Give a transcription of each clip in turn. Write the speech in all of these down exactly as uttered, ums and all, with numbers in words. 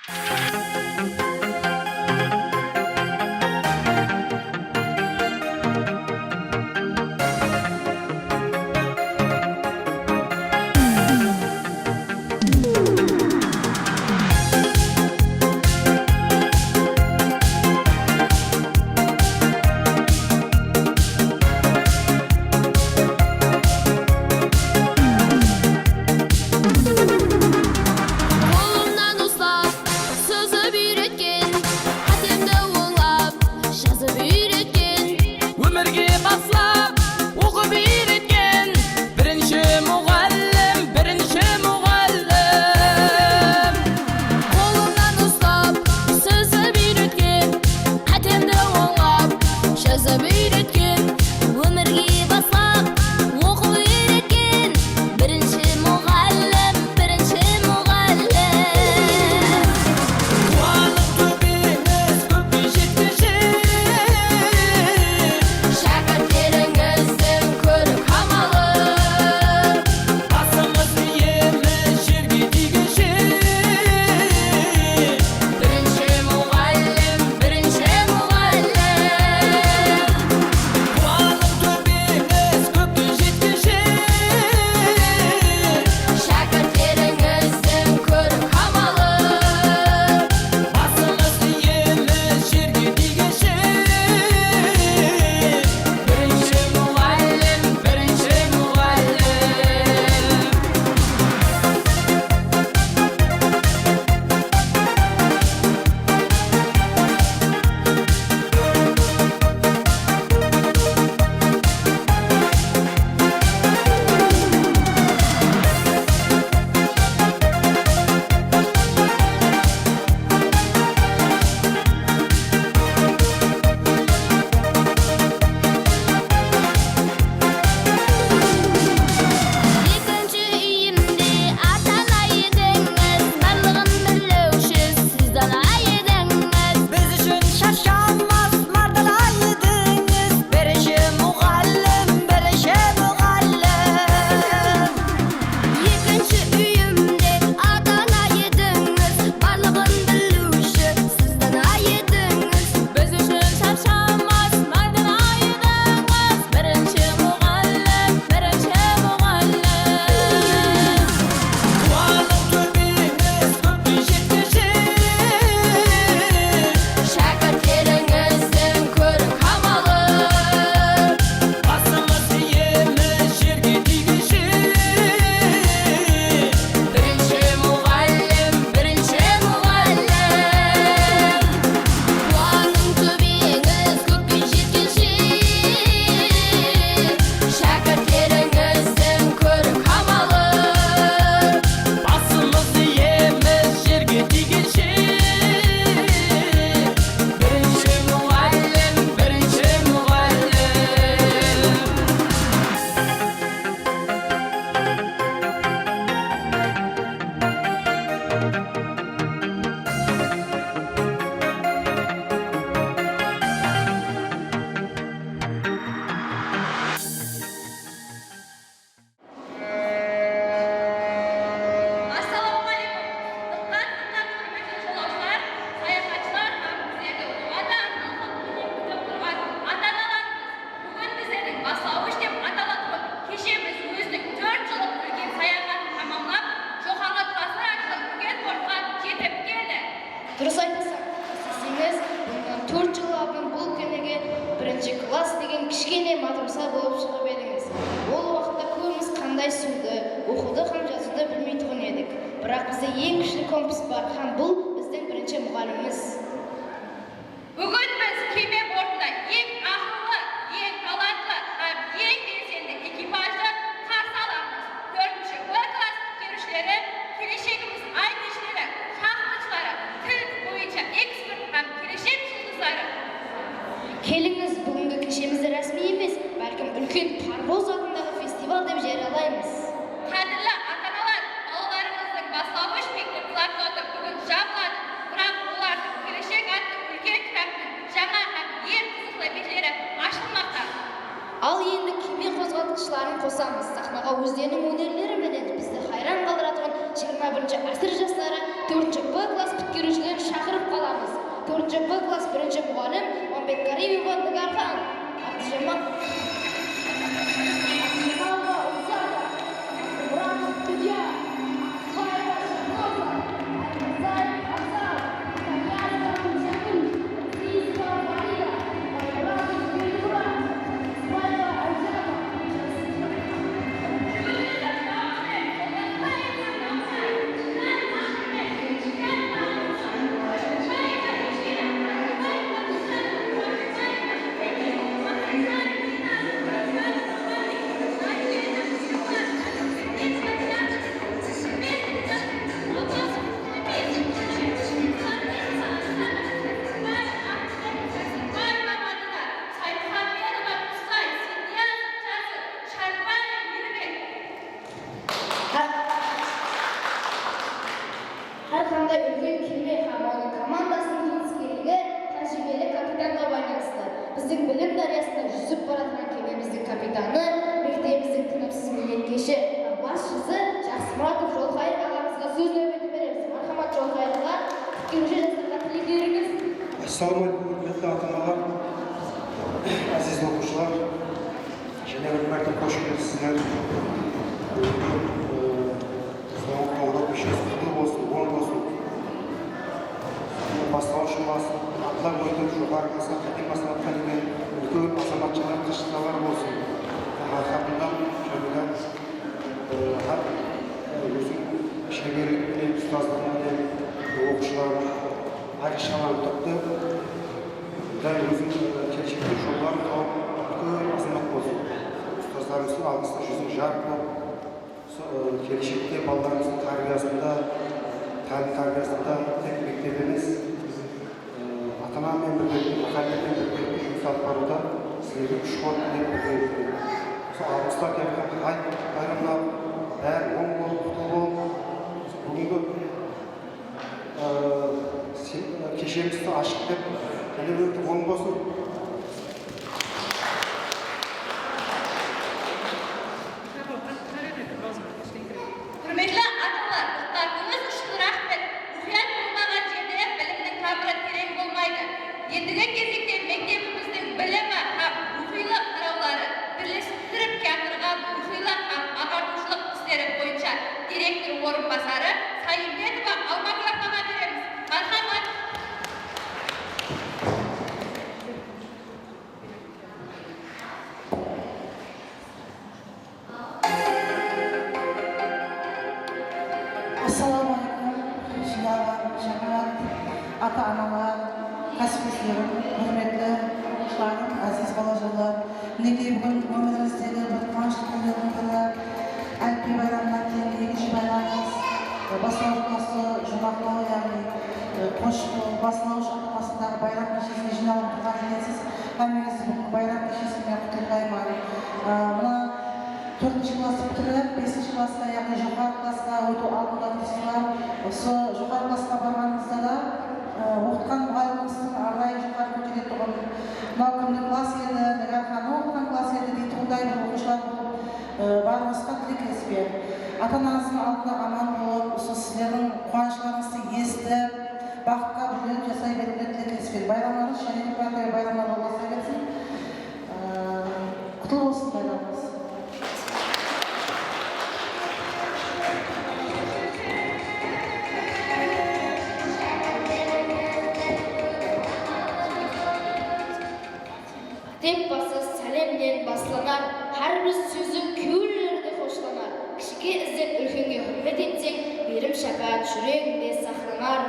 Qolımnan uslap, sızıp úyretken, qátemdi ońlap, jazıp úyretken, ómirge baslap, oqıp úyretken birinshi muǵallim, birinshi muǵallim. Qolımnan uslap, sızıp úyretken, qátemdi ońlap, jazıp úyretken, ómirge baslap, oqıp úyretken birinshi muǵallim, birinshi muǵallim. Quwanıp tóbeńiz kókke jetkinshi, shákirtlerińizdiń kórik amalı, basımız iyemiz jerge tiyginshe. Birinshi muǵallim, birinshi muǵallim. Quwanıp tóbeńiz kókke jetkinshe, shákirtlerińizdiń kórik amalı, basımız iyemiz jerge tiyginshe. Birinshi muǵallim, birinshi muǵallim. Ekinshi úyimde ata-ana edińiz, barlıǵın biliwshi siz dana edińiz. Biz ushın sharshamas mardana edińiz, birinshi muǵallim, birinshi muǵallim. Ekinshi úyimde ata-ana edińiz, barlıǵın biliwshi siz dana edińiz. Biz ushın sharshamas mardana edińiz, birinshi muǵallim, birinshi muǵallim. Quwanıp tóbeńiz kókke jetkinshe, shákirtlerińizdiń kórik amalı, basımız iyemiz jerge tiyginshe. Birinshi muǵallim, birinshi muǵallim. Quwanıp tóbeńiz kókke jetkinshe, shákirtlerińizdiń kórik amalı, basımız iyemiz jerge tiyginshe. Birinshi muǵallim, birinshi muǵallim. Assalawma áleykum. Dıqqat, dıqqat, húrmetli jolawshılar, sayaxatshılar hám bizlerdi oǵada ılǵıp kútip turǵan ata-analarımız. Búgin bizlerdiń Baslawısh dep atalatuǵın keshemiz óziniń tórt jıllıq úlken sayaxatın tamamlap, joqarǵı klasslar arqalı úlken portqa jetip keldi. Durıs aytasız. Eseńiz, bunnan tórt jıl aldın bul kúnege birinshi klass degen kishkene madrasa bolıp shıǵıp edińiz. Ol waqıtta kóbimiz qanday suwdı, oqıwdı hám jazıwdı bilmeytuǵın edik. Biraq bizde eń kúshli kompas bar hám bul bizdiń birinshi muǵallimimiz. Búgin biz keme bortında eń aqıllı, eń talantlı hám eń belsendi ekipajdı qarsı alamız. Tórtinshi B klass pitkeriwshileri, keleshegimiz aytıwshıları, shaxmatshıları, til boyınsha ekspert hám keleshek juldızları. Kelińiz, búgingi keshemizdi rásmiy emes, bálkim úlken Parvoz atındaǵı festival dep jariyalaymız. Qádirli ata-analar, balalarıńızdıń Baslawısh mektep zavodı búgin jabıladı, biraq olardıń Keleshek attı úlken kitaptıń jańa hám eń qızıqlı betleri ashılmaqta. Al endi keme qozǵaltqıshların qosamız. Saxnaǵa ózleriniń ónerleri menen bizdi hayran qaldıratuǵın jigirma birinshi ásir jasları, tórtinshi B klass pitkeriwshi Muǵallim Mambetkarimova Nigarxan, Abdujamol, Abdujamalova Ulzada, Abdumuratov Dulya, Aqbaeva Shahnoza, Aymirzaev Abzal, Ilyasova Gúljamin, Seyisova Farida, Baymuratov Elmurad, Isbaeva Aijana. Hár qanday úlken kelbe hám onıń komandasınıń jetiskenligi tájiriybeli kapitanǵa baylanıslı. Bizdiń bilim dáryasında júzip baratırǵan kememizdiń kapitanı, mektebimizdiń tınımsız miynet keshi hám basshısı Jaqsımuratov Jolxayır aǵamızǵa sóz náwbetin beremiz. Marhamat, Jolxayır aǵa, pitkerge jaslarǵa tilek berińiz. Assalawma aleykum, húrmetli ata-analar, áziz oqıwshılar. Jáne bir márte xosh kelipsizler. Sońǵı qońıraw keshesi qutlı bolsın, oń bolsın. Baslawısh klas, atlap ótip, joqarı klasqa qáte basıp atqan eken, úlken azamatshılar, qızshalar bolsın. Haqıyqatında, jáne de, e, hár, e, ózin sheberlik penen, ustazlıǵı menen, e, oqıwshılarına ayırıqshalanıp turıptı. Qudayım ózin, e, keleshekte jolların tawıp, úlken azamat bolsın. Ustazlarımızdıń aldısında júzi jarıq bolıp, so-, e, keleshekte balalarımızdıń tárbiyasında, tálim-tárbiyasında tek mektep emes, e, ata-ana menen birgelikte, muǵallimler menen birgelikte jumıs alıp barıwda sizlerge kúsh-quwat tilep, birgelikte. Sol alǵıslar kelip atırǵan hayt bayramlar bári oń bolıp, qutlı bolıp, búgingi Ee, se-, keshemizdi ashtıq dep, jáne bir oń bolsın. Húrmetli ata-analar, ıqlasıńız ushın raxmet. Ruwxıyat bolmaǵan jerde bilimniń tamırı tereń bolmaydı. Endigi gezekte mektebimizdiń bilimi hám ruwxıylıq tarawları birlestirip kiyatırǵan ruwxıylıq hám aǵartıwshılıq isleri boyınsha direktor orınbasarı Sayımbetova Almagúl apaǵa beremiz. Marhamat! Assalawma aleykum, jıynalǵan jámáát, ata-analar, kásipdeslerim, húrmetli oqıwshılarım, áziz balajanlar. Minekey, búgin ómirimizdegi bir quwanıshlı kúnlerdiń kúni. Álipbiy bayramınan keyin ekinshi bayramımız, e, baslawısh klastı jumaqlaw, yaǵnıy, e, qoshıp, baslawısh atamasındaǵı bayram keshesine jıynalıp turǵan ekensiz. Hámmeńizdi búgingi bayram keshesi menen qutlıqlayman. E, mına tórtinshi klasstı pitirip, besinshi klassqa, yaǵnıy joqarı klassqa ótiw aldında tursızlar. Usı joqarı klassqa barǵanıńızda da, e, oqıtqan muǵallimimizdiń arnayı joqarı kóteretuǵın, mınaw kimniń klası edi, Nigarxannıń oqıtqan klası edi deytuǵınday bir oqıwshılar bolıp, e, barıńızǵa tileklesemen. Ata-ananızdıń aldında aman bolıp, usı sizlerdiń quwanıshlarıńızdı esitip, baxıtqa bólenip jasay beriwine tileklesemen. Bayramlarıńız jáne de mınanday bayramlarǵa ulasıla bersin. E, qutlı bolsın bayramıńız. Tek bası sálemnen baslanar, hár bir sózi kewillerde xoshlanar. Kishige izzet, úlkenge húrmet etseń, miyrim, shápáát júreginde saqlanar.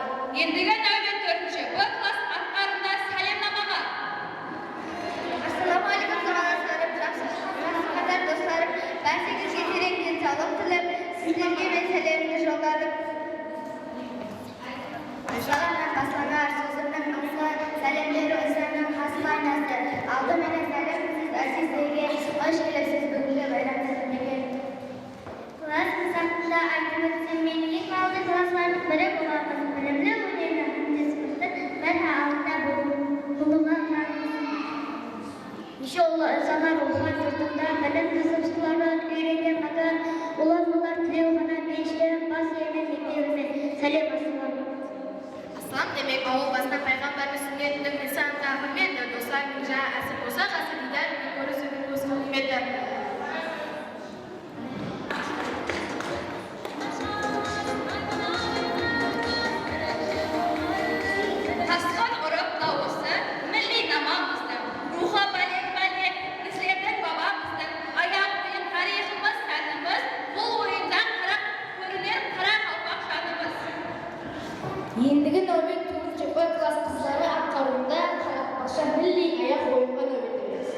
Endigi náwbet tórtinshi B klass atqarımda sálemnamaǵa. Assalawma aleykum, sawadaslarım, jaqsı, jaqsı qadar doslarım, bárshegizge tereń densawlıq tilep, sizlerge men sálemimdi jolladım. Assalawma baslanar sózimniń aslı, sálemler óziniń xas máńlası. Aldı menen sálem siz, ázizlerge, xosh kelipsiz búgingi bayram tántanaǵa. Klassımız haqqında aytıp ótsem, men eń aldı klasslardıń biri bolamız. Bilimli, ónekli hám de sportta bárha aldında bol-, bolıwǵa ınamasın. Neshe ullı insanlar oqıǵan jurtımda bilim tızıpsızlardan úyrengen qatar ulamalar tilewxana meshiti, bas iyemen mektebime sálem, assalawma aleykum. Salam, demek, awıl basına payǵambardıń súnnetiniń insanǵa húrmeti, doslardıń jaǵı ásir bolsa, qási diydar menen kórisip ótip ósip húrmeti. Tasqan urıp dawısı milliy namamızdıń, ruwxı bálek-bálek bizlerdiń babamızdıń ayaq oyın tariyxımız, sánimiz, bul oyında qıraq kóriner qaraqalpaq janımız. Endigi náwbet toǵızınshı B klass qızları atqarıwında qaraqalpaqsha milliy ayaq oyınǵa náwbet beremiz.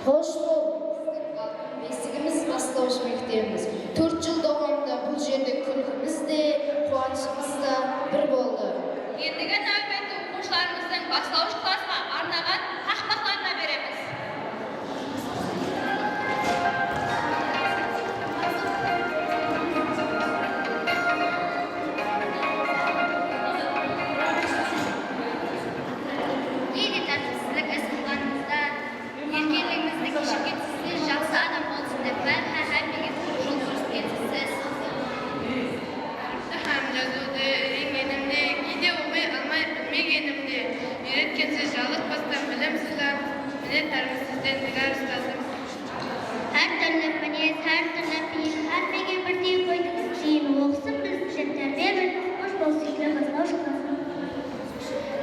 Xosh bolıń, biziń altın besigimiz, baslawısh mektebimiz. Tórt jıl dawamında bul jerde kúlkimiz de, quwanıshımız da bir boldı. Endigi náwbetti oqıwshılarımızdıń baslawısh klassqa arnaǵan qaqpaqlarına beremiz. Ne de tártipsizlik is qılǵanımızda, erkenligimizdi keshirgensiz, siz jaqsı adam bolsın dep, bárine hámmege jol kórsetkensiz siz. Tariyxtı hám jazıwdı úyrengenimde, geyde oqıy almay bilmegenimde, úyretkensiz jalǵız bastan bilim sızlap, minnetdarmız sizden, Dilar ustazım. Hár túrli minez, hár túrli peyil, hámmege birdey qoydıńız tiyin. Oqısın bizdinshe tárbiya berip, xosh bol, súyikli baslawısh klassım.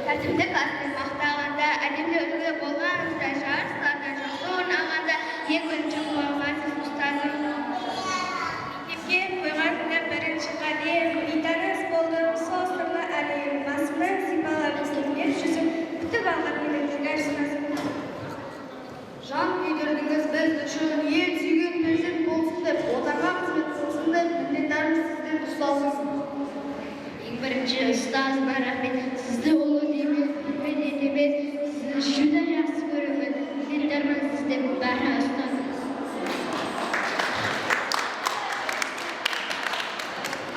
Tártipli klassın maqtaǵanda, ádemli úlgi bolǵanımızda, jarıslarda jaqsı orın alǵanda, eń birinshi quwanǵansız ustazım. Mektepke qoyǵanımda birinshi qádem, biytanıs boldım sol sırlı álem. Basımnan sıypalap, izlep júzip, kútip alǵan edim Dilar ustazım. Jan kúydirdińiz biz ushın, el súygen perzent bolsın dep, Watanǵa xızmet qılsın dep, minnetdarmız sizden, ustazım. Eń birinshi ustazıma raxmet, sizdi ullı deymen, húrmet etemen, sizdi júdá jaqsı kóremen, minnetdarman sizden, bárine ustazım.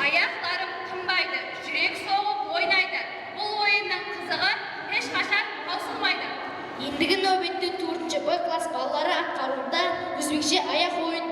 Ayaqlarım tınbaydı, júrek soǵıp oynaydı. Bul oyınnıń qızıǵı hesh qashan tawsılmaydı. Endigi náwbette tórtinshi B klass balaları atqarıwında ózbekshe ayaq oyın.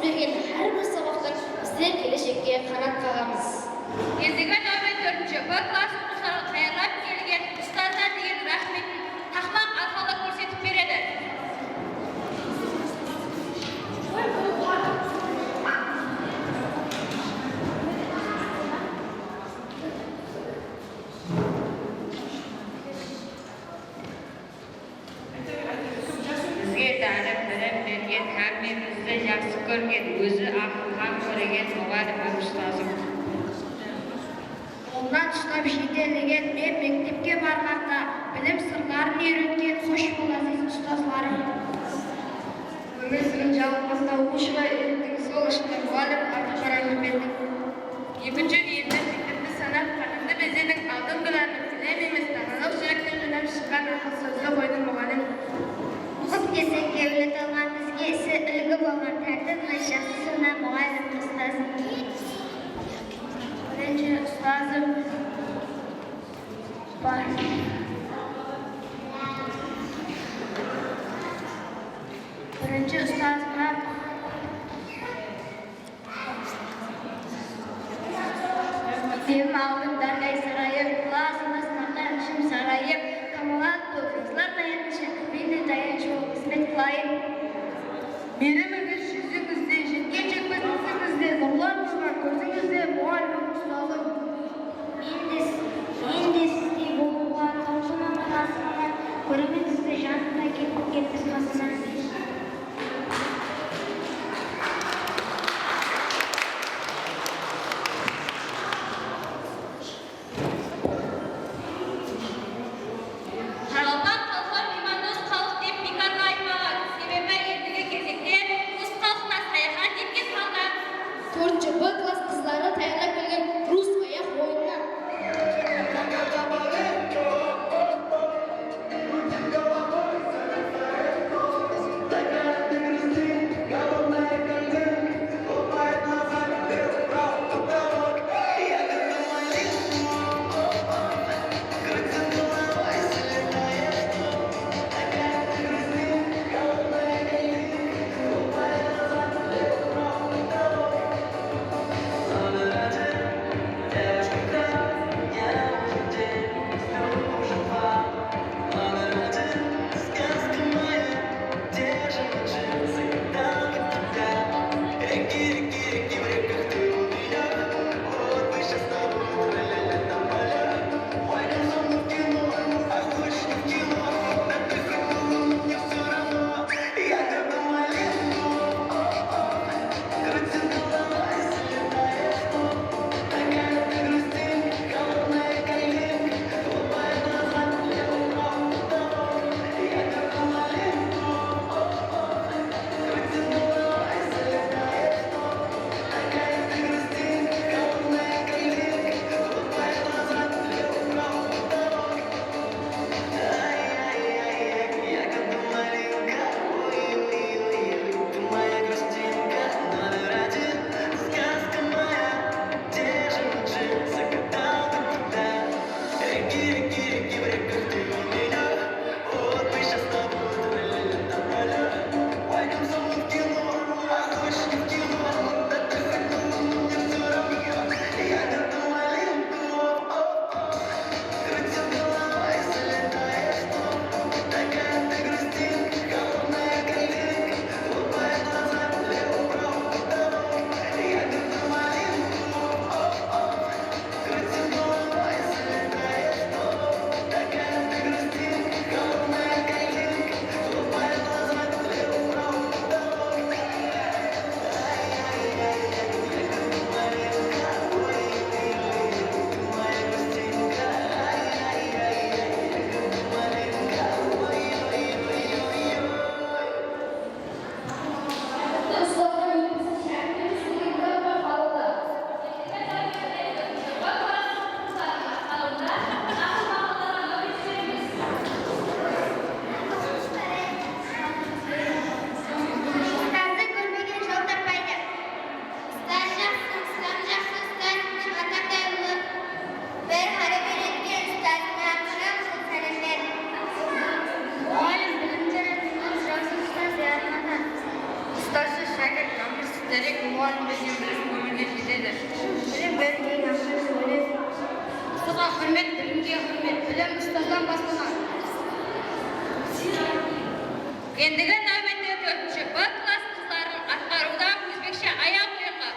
Bergen hár bir sabaqtan bizler keleshekke qanat qaǵamız. Endigi náwbet tórtinshi B klass oqıwshılarǵa tayarlap kelgen ustazlar degen ráhmetin taqmaq arqalı kórsetip beredi. Bizge tanıp, bilim bergen, hámmemizdi jaqsı kórgen, ózi aqıl hám kóregen muǵallimim ustazım. Qolımnan uslap jetelegen, men mektepke barǵanda bilim sırların úyretken, xosh bol, áziz ustazlarım. Ómir sırın jalıtqanda uwıshıǵa úyrettiń, sol ushın da muǵallim artıq qara húrmetim. Ekinshi úyimdi, mektepti sanap, qánimdi bezediń, aldın gúl arnap tilem emes, danalıǵ júrekten júrep shıqqan aqıl sózdi qoydıń, muǵallim. Oqıp kelsek, dáwlet alǵan, bizge isi úlgi bolǵan, tártip mına jaqsı sınıp, muǵallim, ustazım. Birinshi ustazım bar. Birinshi ustazıma Mektebim aldın dárgay sarayı, klasımız maqtan ishim sarayı, kamalak bul jaslar tayanıshı, men de tayanısh bolıp xızmet qılayın. Miyrim emes júzińizde, jetkenshe kózińizde, nurlar bolǵan kózińizde, muǵallimim, ustazım. Men de, men de sizdey bolıwǵa talpınaman, asıǵaman, kóremen sizdi janımda, kelip ketsiz qasıma. Qaraqalpaq xalqı miymandos xalıq dep biykarǵa aytpaǵan, sebebi endigi gezekte orıs xalqına sayaxat etken halda tórtinshi B klass qızları tayarlap kelgen rus ayaq oyınına. Bilim bergen bilim ómirge jetedi. Bilim bergen bilim ómirge jetedi. Ustazǵa húrmet, bilimge húrmet. Bilim ustazdan baslanadı. Endigi náwbette tórtinshi B klass qızların atqarıwda ózbekshe ayaq oyınǵa.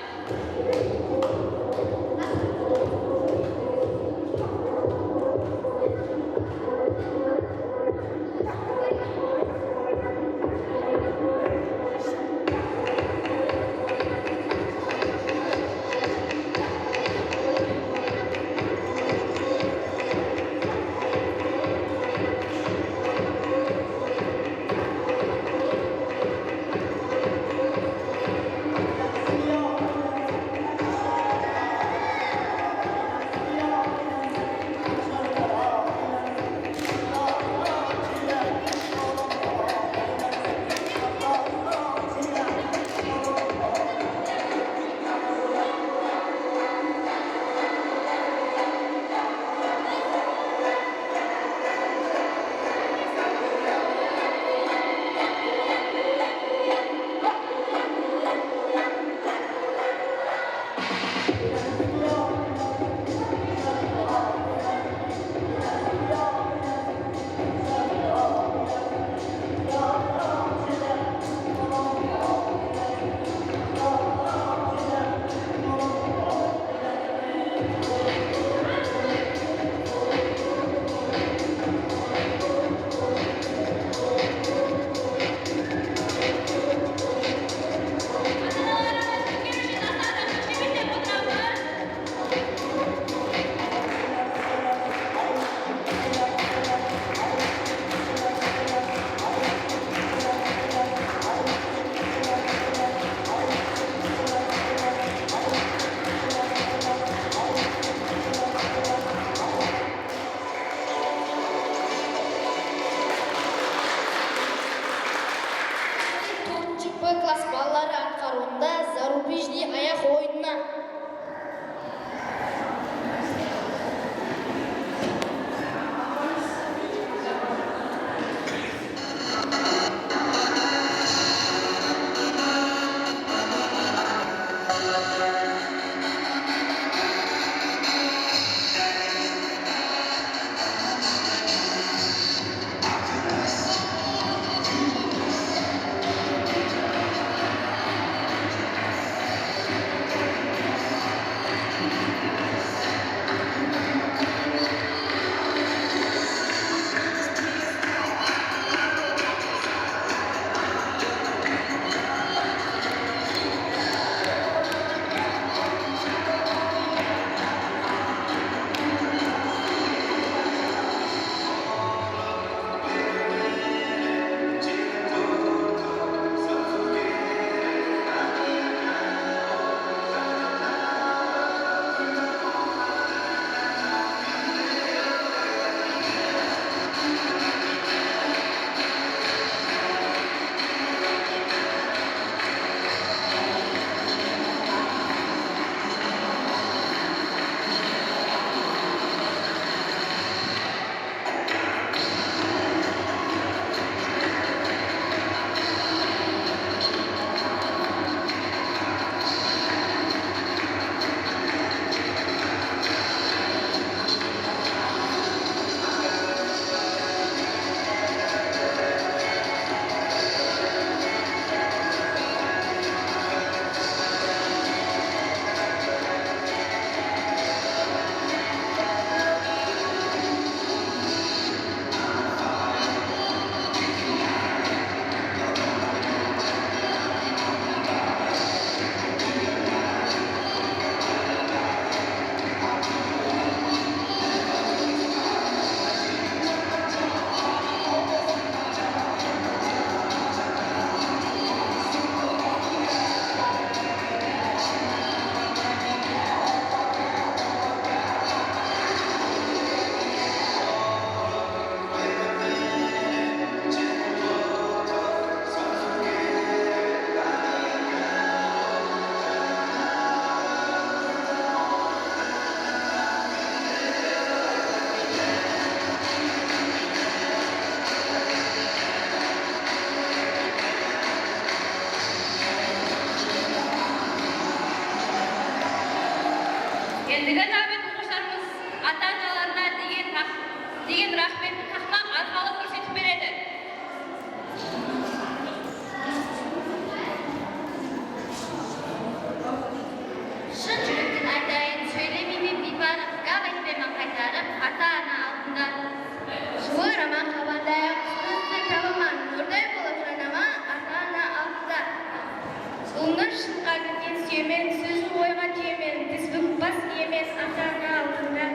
Endigi náwbet oqıwshılarımız ata-analarına degen rax-, degen raxmetin taqmaq arqalı kórsetip beredi. Shın júrekten aytayın, sóylemeymen biyparıq, gáp aytpayman qaytarıp ata-ana aldında. Jılı roman qabanday-aq, qustıń ústine tabaman, nurday bolıp janaman ata-ana aldında. Ulıwma shın qádirine súyemen, sózin oyǵa túyemen, tiz búgip bas iyemen ata-ana aldında.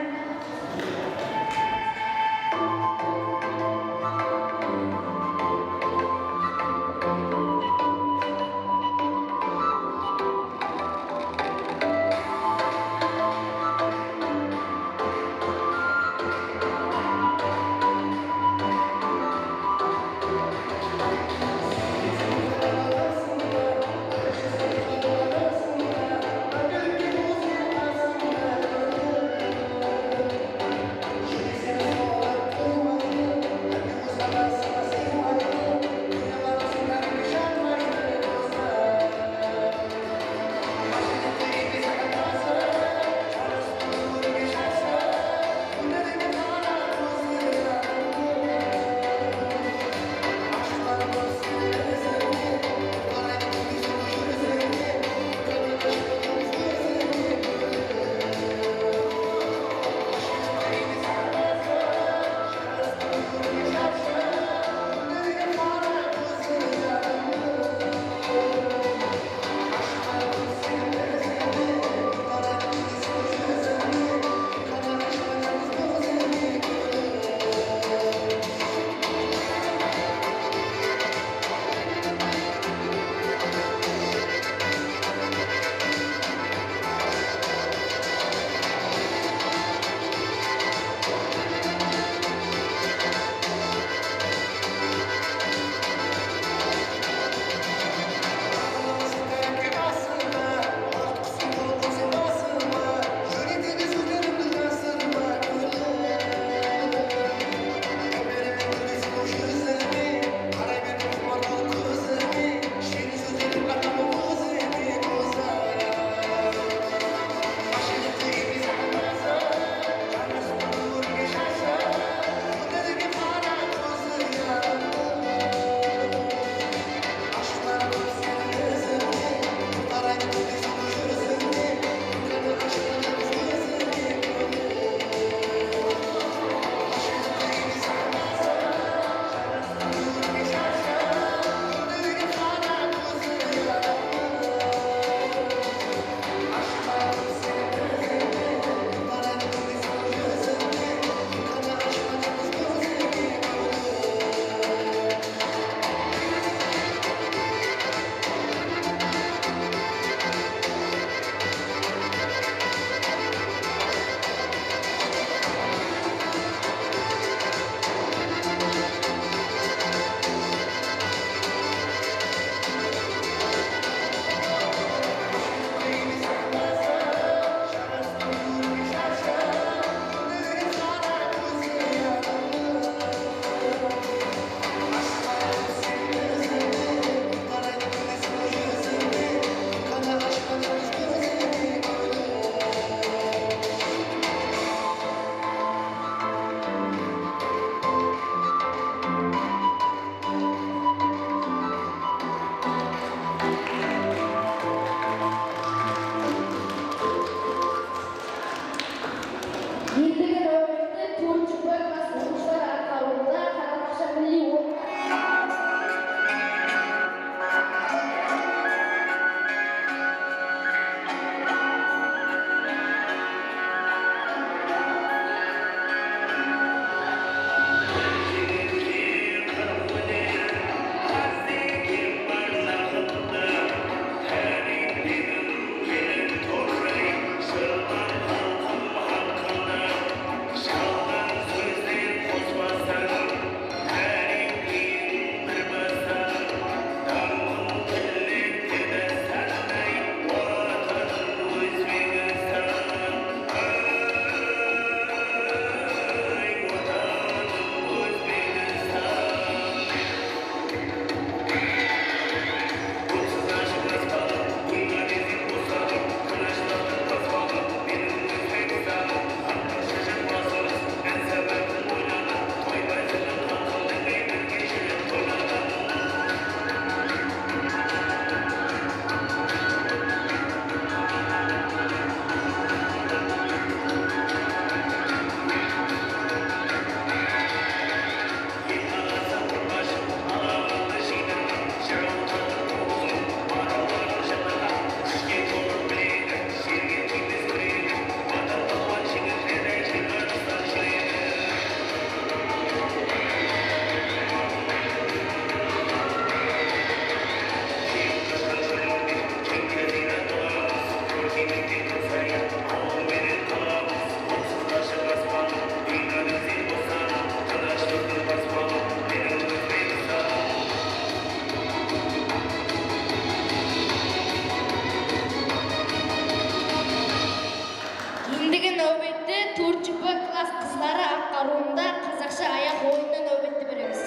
atqarıwında qazaqsha ayaq oyınına náwbetti beremiz.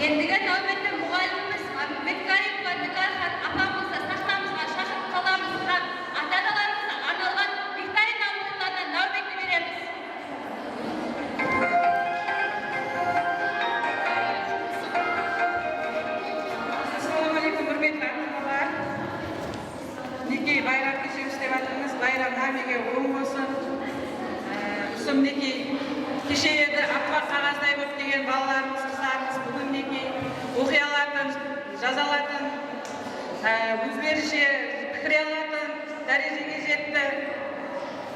Endigi náwbetti muǵallimimiz Mámbetkarimovlar Nigar xan apamızdı saxnamızǵa shaqırıp qalamız hám ata-analarımızǵa arnalǵan viktorina oyınlarına náwbetti beremiz. Assalawma áleykum, húrmetli ata-analar. Minekey, bayram keshemiz dep atırmız. Bayram hámmege oń bolsın. Ee, usı minekey, keshe edi, appaq qaǵazday bolıp kelgen balalarımız, qızlarımız búgin minekey, oqıy alatın, jaza alatın, ee, ózlerinshe pikir alatın dárejege jetti.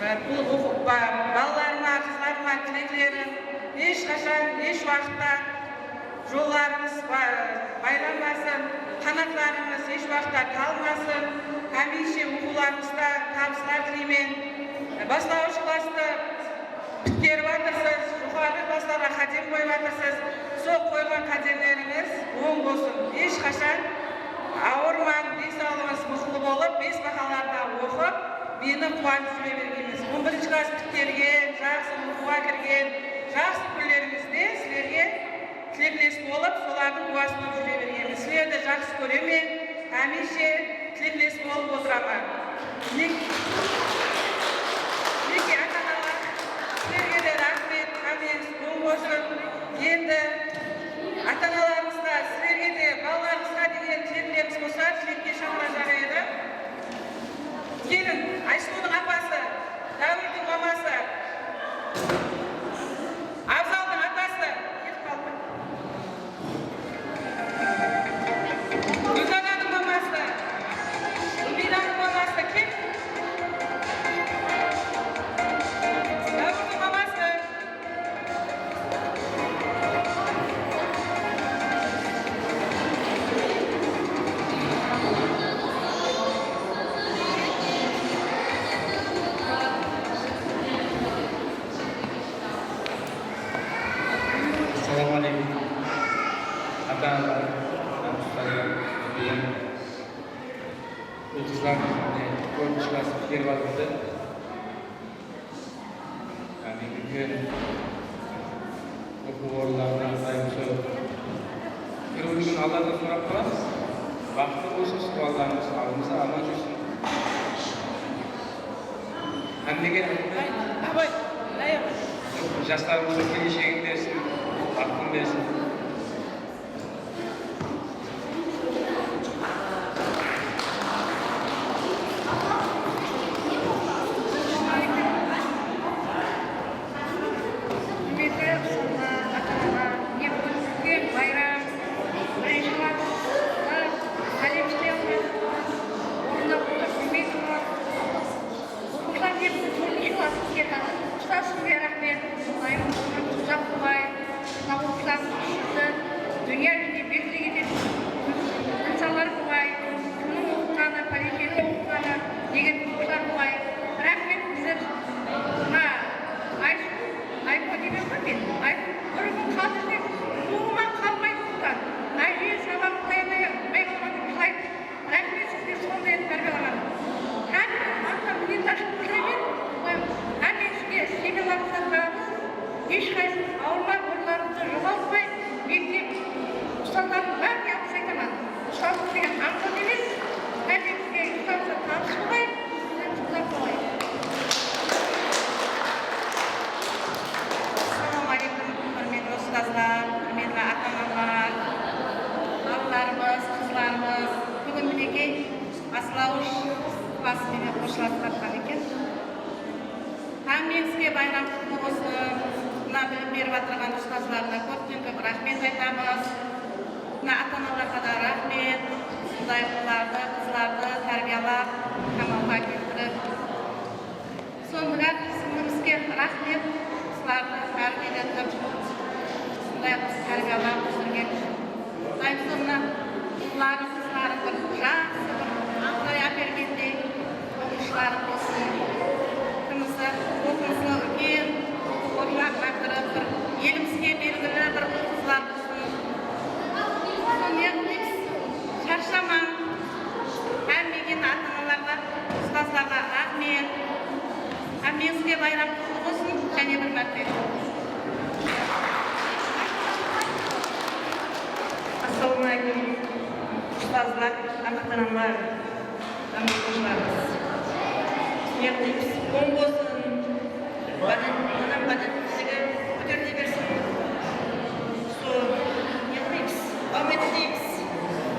Ee, bul oqıp, ba-, balalarıma, qızlarıma tileklerim, hesh qashan, hesh waqıtta jollarıńız ba-, baylanbasın, qanatlarıńız hesh waqıtta talmasın, hámiyshe oqıwlarıńızda tabıslar tileymen. Baslawısh klasstı pitkerip atırsız, joqarı klaslarǵa qádem qoyıp atırsız. Sol qoyǵan qádemlerińiz oń bolsın. Hesh qashan awırmań, densawlıǵıńız mıqlı bolıp, bes bahalarda oqıp, meni quwanıp júre bergenińiz. On birinshi klass pitkergen, jaqsı oqıwǵa kirgen, jaqsı kúnlerińizde sizlerge tilekles bolıp, solardıń gúwası bolıp júre bergenmiz. Sizlerdi jaqsı kóremen, hámiyshe tilekles bolıp otıraman. Nek-, Minekey, ata-analar, sizlerge de raxmet, hámmeńiz oń bolsın. Endi ata-analarımızǵa, sizlerge de balalarıńızǵa degen tileklerimiz bolsa, tilekke shaqırajaq edi. Keliń, Aysulıwdıń apası, Dáwirdiń maması, Abzaldıń atası, kelip qaldı. Gúldananıń maması, Gúlmiranıń maması, kel. Dáwirdiń maması. Assalawma áleykum. Ata-analar, bul qızlar, mine, tórtinshi klass pitkerip atırdı. Yaǵnıy, úlken oqıw orınlarına aqsayımız joq. Bir-birimizden Alladan sorap qalamız. Baxıtlı bolsın, suwallarımız aldımızda aman júrsin. Hámmege raxmet. Abay. Jaslarımızdıń keleshegin bersin, baxtın bersin. Húrmetli ustazlar, ata-analar, mine búgin úlken bayram, birinshi klasslar, qálem isley almayatırlar, ornına otırıp bilmey turlar. Oqıwshılar mine búgin tórtinshi klass islep atır. Ustaz sizge raxmet, Qudayım ómirińiz uzaq bolǵay. Mına oqıwshılardıń ishinde dúnya júzinde belgili etetuǵın insanlar bolǵay. Kimniń oqıtqanı, Pálekeniń oqıtqanı degen oqıwshılar bolǵay. Raxmet, bizler mına Aysun, Aysun deymen ǵoy men. Aysun bir kún qaldı desem, tuwıma qalmay tuwıptan. Áje, sabaq qılay almay qalǵan dep jılaydı. Raxmet sizge sonday etip tárbiyalaǵan. Hámme atına minnetdarshılıq bildiremen. Hámmeńizge semenalarıńızda taramız. Hesh qaysıńız awırmay, orınlarıńızdı joǵaltpay, mektep ustazlarınıń bárine alǵıs aytaman. Ustazlıq degen ańsat emes. Hámmeńizge ustazlıqta tabıs bolǵay. Sizden jumlar bolǵay. Assalawma áleykum, húrmetli ustazlar, húrmetli ata-analar, balalarımız, qızlarımız. Búgin minekey, baslawısh klass penen xoshlasıp atqan eken. Hámmeńizge bayram qutlı bolsın. Mına bilim berip atırǵan ustazlarına kópten kóp raxmet aytamız. Mına ata-analarǵa da raxmet. Usınday ullardı, qızlardı tárbiyalap, kamalǵa keltirip. Sonday-aq, sizińizge raxmet, qızlardı tárbiyeletip, usınday qız tárbiyalap óstirgen ushın. Qudayım sonda ulların, qızların bir jaqsı, bir Altay ápergendey oqıwshıların bolsın. Tınısı, oqımıslı, úlken oqıw orınlarına kirip, bir elimizge belgili bir qızlar bolsın. Sonday-aq, sharshamań. Hámmege, ata-analarǵa, ustazlarǵa raxmet. Hámmeńizge bayram qutlı bolsın, jáne bir márte. Assalawma áleykum, ustazlar, ata-analar, hám oqıwshılarımız. Ne qılaymız, oń bolsın. Baden, onnan baden bizge kóterile bersin. Sol, ne qılaymız? Dawam ete bereymiz.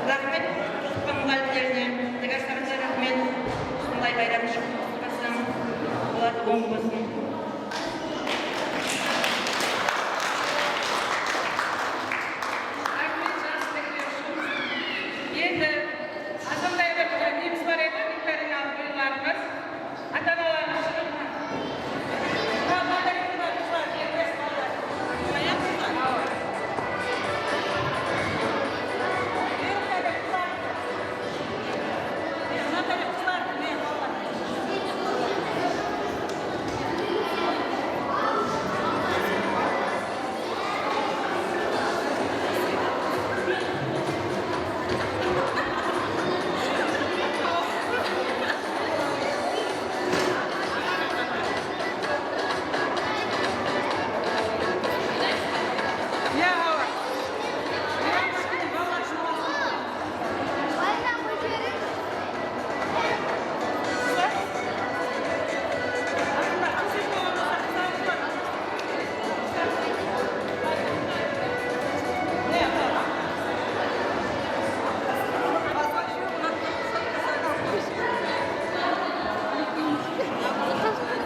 Raxmet, oqıtqan muǵallimlerine, Nigar Sarıqızǵa raxmet. Usınday bayram ushın qutlıqlasam, olar oń bolsın. Raxmet, jaqsı tilekler ushın. Endi azǵantay bir nemiz bar edi, viktorinalıq oyınlarımız. Ata-analarımız shıǵıp,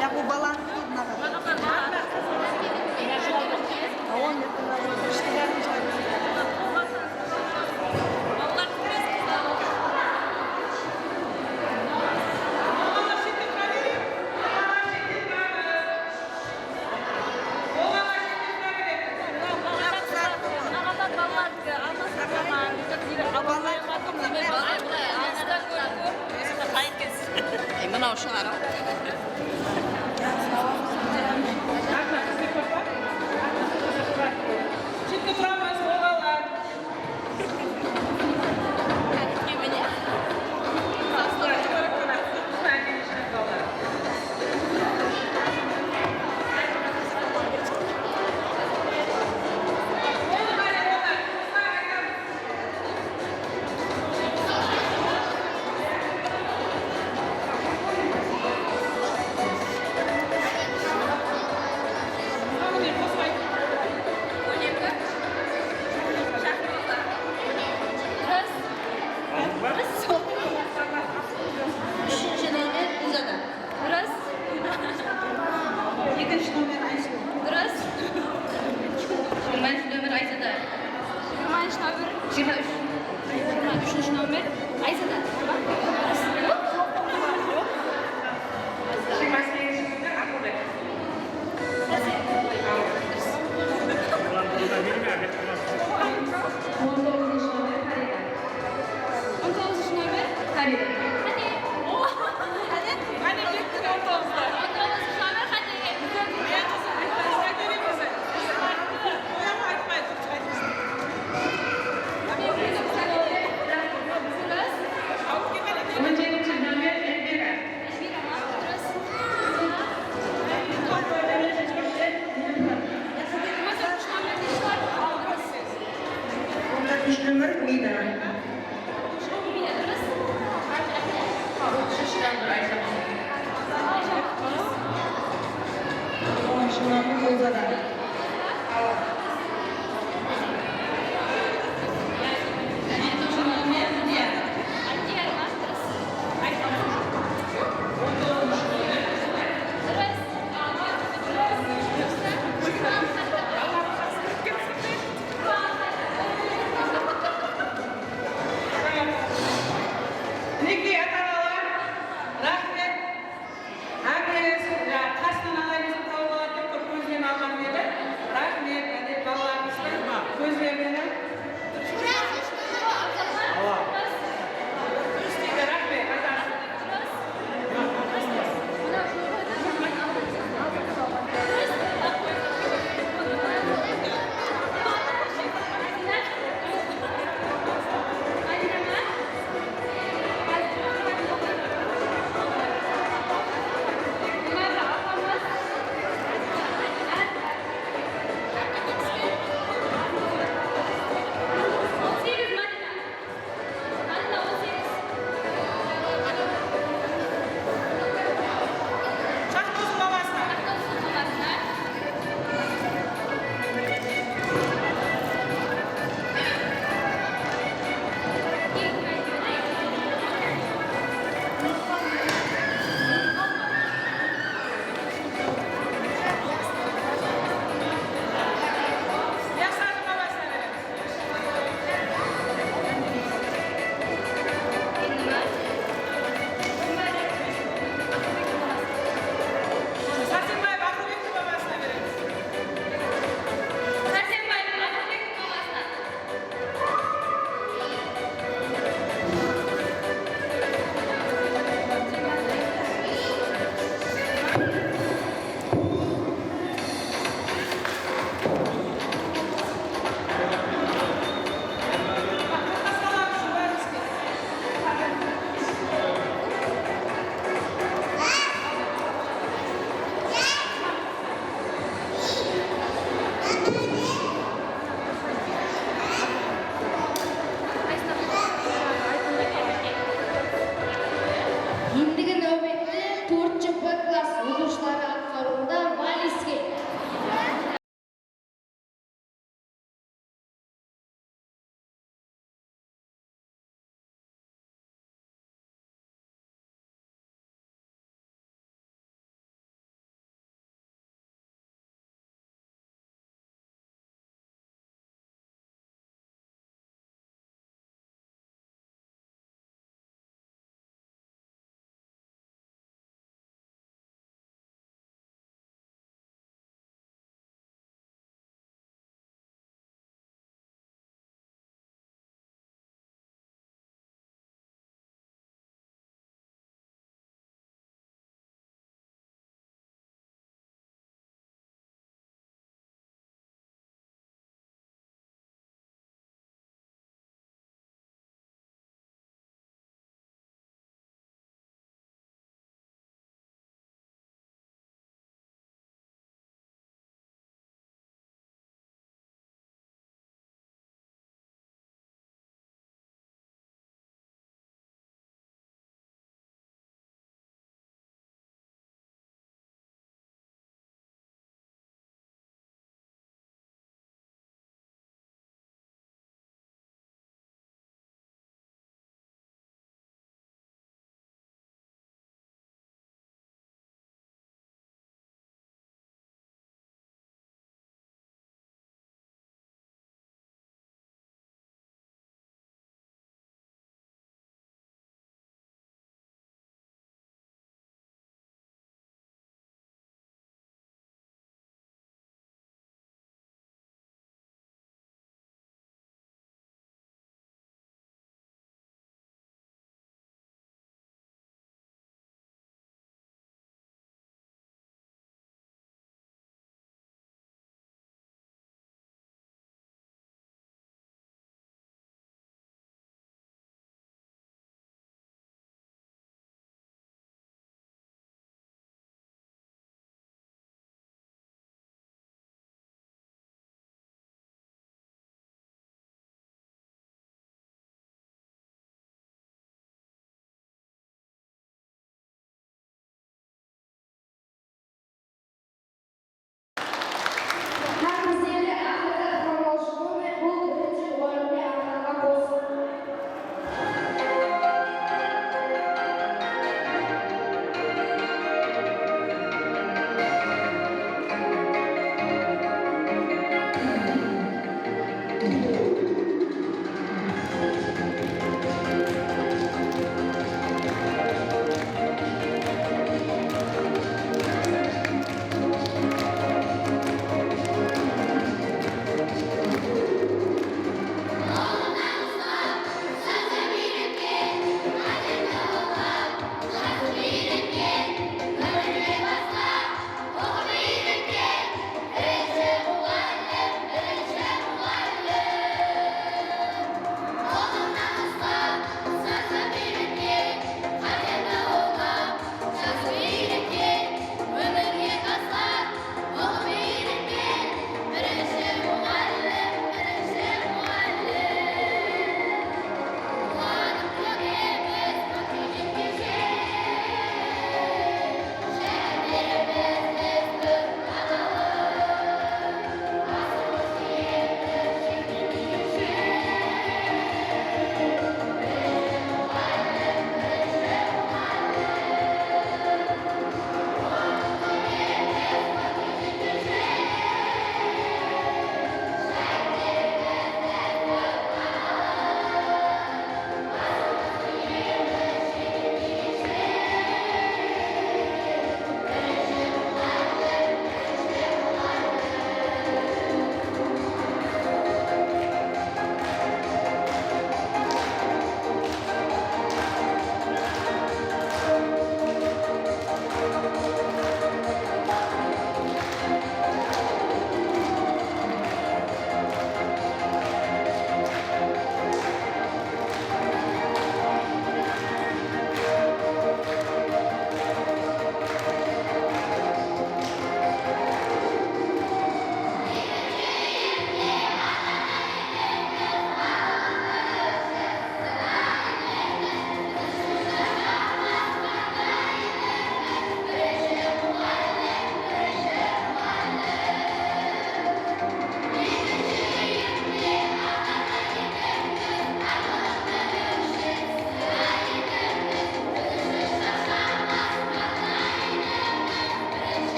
Ya, bu balanı Ey, mınaw shıǵar-aw. Shekke turamız, bolǵanlar.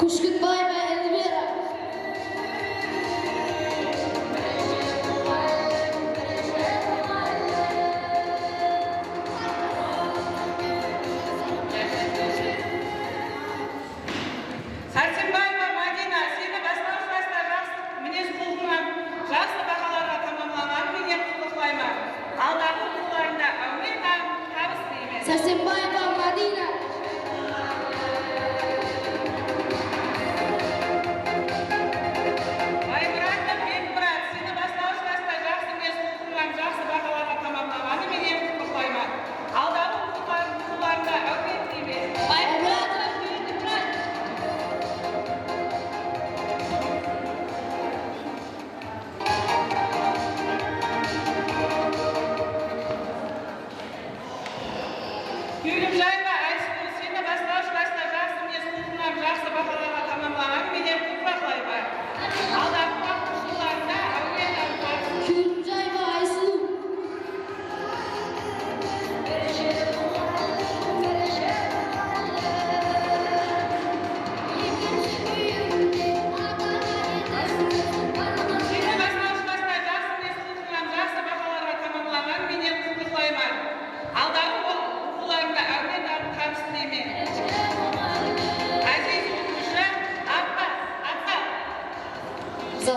Úshkinbaeva Elvira. Sársenbaeva Madina, seni baslawısh klassta jaqsı minez-qulqıń hám jaqsı bahalarǵa tamamlaǵanıń menen qutlıqlayman. Aldaǵı oqıwlarında áwmet hám tabıs tileymen. Sársenbaeva Madina. Baymuratov Bekmurat, seni baslawısh klassta jaqsı minez-qulqıń hám jaqsı bahalarǵa tamamlaǵanıń menen qutlıqlayman. Aldaǵı oqıwlar-, oqıwlarında áwmet tileymen. Baymuratov Bekmurat. Kewlimjaeva Aysulıw, seni baslawısh klassta jaqsı minez-qulqıń hám jaqsı bahalarǵa tamamlaǵanıń menen qutlıqlayman. Aldaǵı waqıt oqıwlarında áwmet hám tabıs. Kewlimjaeva Aysulıw. Seni baslawısh klassta jaqsı minez-qulqıń hám jaqsı bahalarǵa tamamlaǵanıń menen qutlıqlayman. Aldaǵı o-, oqıwlarında áwmet hám tabıs tileymen. Áziz oqıwshı Abbas, Abbas. Zo.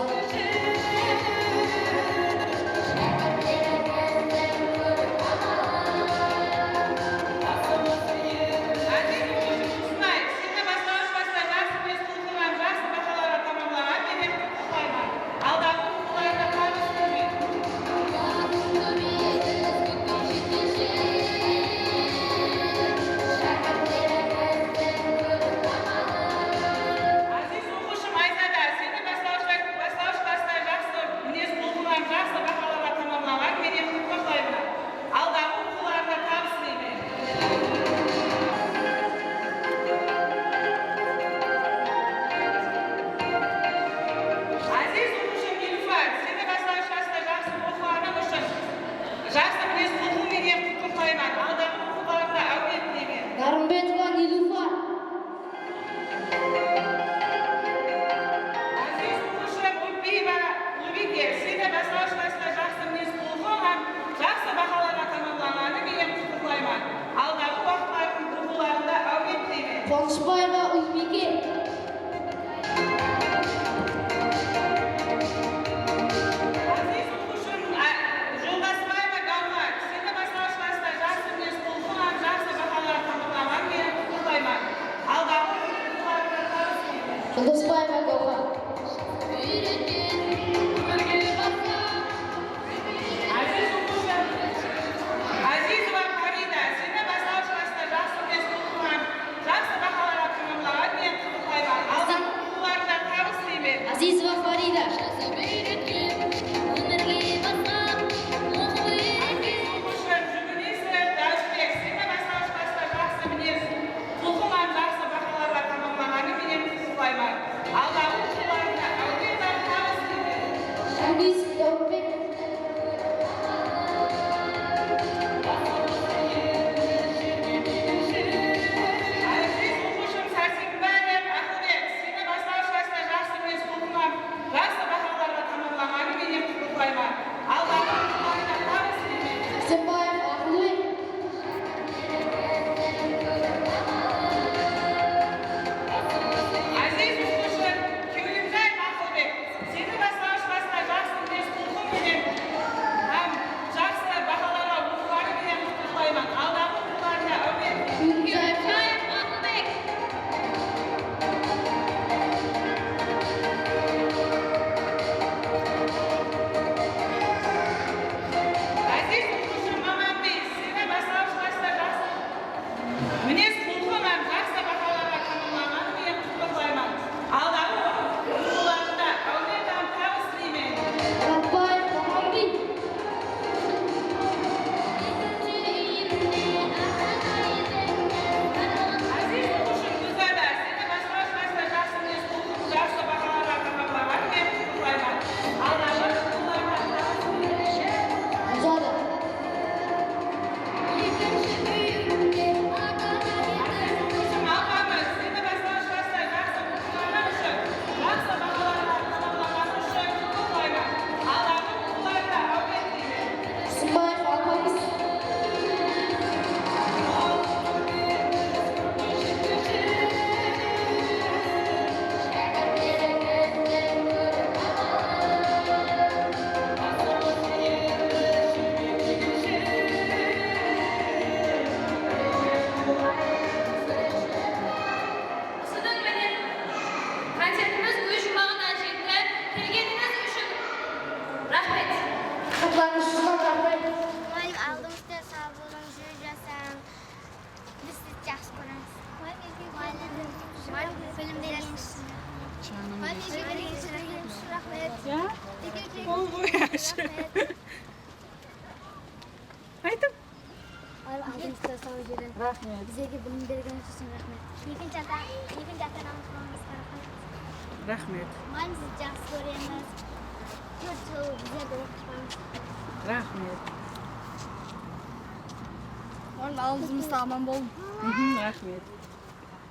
Áziz oqıwshı Husnayev, seni baslawısh klassta jaqsı minez-qulqıń hám jaqsı bahalarǵa tamamlaǵan menen qutlıqlayman. Aldaǵı oqıwlarında tabıs tileymen. Áziz oqıwshım Ayzada, seni baslawısh, baslawısh klassta jaqsı minez-qulqıń hám jaqsı bahalarǵa tamamlaǵan menen qutlıqlayman. Aldaǵı oqıwlarında tabıs tileymen. Áziz oqıwshım Nilufar, seni baslawısh klassta jaqsı oqıǵanıń ushın jaqsı minez-qulqıń menen qutlıqlayman. Aldaǵı oqıwlarında áwmet tileymen. Narımbetova Nilufar. Áziz oqıwshım Ulpiyeva Ulbiyke, seni baslawısh klassta jaqsı minez-qulqıń hám jaqsı bahalarǵa tamamlaǵanıń menen qutlıqlayman. Aldaǵı waqıtlardıń oqıwlarında áwmet tileymen. Quwanıshbaeva Ulbiyke. Áziz oqıwshım, á, Joldasbaeva Gawhar, seni baslawısh klassta jaqsı minez-qulqıń hám jaqsı bahalar tamamlaǵanıń menen qutlıqlayman. Aldaǵı oqıwlarında tabıs tileymen. Joldasbaeva Gawhar. Áziz oqıwshım, Ázizova Farida, seni baslawısh klassta jaqsı minez-qulqıń hám jaqsı bahalarǵa tamamlaǵanıń menen qutlıqlayman. Aldaǵı oqıwlarında tabıs tileymen. Ázizova Farida. Áziz oqıwshım Júgúnisov Dawıtbek, seni baslawısh klassta jaqsı minez-qulqıń hám jaqsı bahalarǵa tamamlaǵanıń menen qutlıqlayman. Aldaǵı oqıwlarında áwmet hám tabıs tileymen. Júgúnisov Dawıtbek. Áziz oqıwshım Sársenbaev Aqılbek, seni baslawısh klassta jaqsı minez-qulqıń hám jaqsı bahalarǵa tamamlaǵanıń menen qutlıqlayman. Aldaǵı oqıwlarında tabıs tileymen. Sársenbaev Aqılbek. Áziz oqıwshı Kewlimjaev Aqılbek, seni baslawısh klassta jaqsı minez-qulqıń menen hám jaqsı bahalarǵa oqıǵanıń menen qutlıqlayman. Aldaǵı oqıwlarında áwmet. Kewlimjaev Aqılbek. Áziz oqıwshı Mamanbey, seni baslawısh klassta jaqsı minez-qulqıń hám jaqsı bahalarǵa tamamlaǵanıń menen qutlıqlayman. Aldaǵı oqıwlarında áwmet hám tabıs tileymen. Muratbaev Mamanbey. Áziz oqıwshım Gúlzada, seni baslawısh klassta jaqsı minez-qulqıń, jaqsı bahalarǵa tamamlaǵanıń menen qutlıqlayman. Aldaǵı oqıwlarında tabıs tileymen. Gúlzada. Aytıń. Al, aldımızda saw jeri. Raxmet. Bizlerge bilim bergenińiz ushın raxmet. Ekinshi ata, ekinshi ata-anamız bolıwıńızǵa raxmet. Raxmet. Muǵallim, sizdi jaqsı kóremiz. Tórt jıl bizlerdi oqıtqanıńız. Raxmet. Muǵallim, aldımızda aman bolıń. Mhm, raxmet.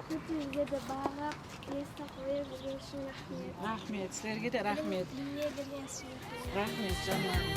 Kópte bizlerdi baǵıp, esitip qoya bergeni ushın raxmet. Raxmet, sizlerge de raxmet. Bilim bergeni ushın raxmet. Raxmet, janım.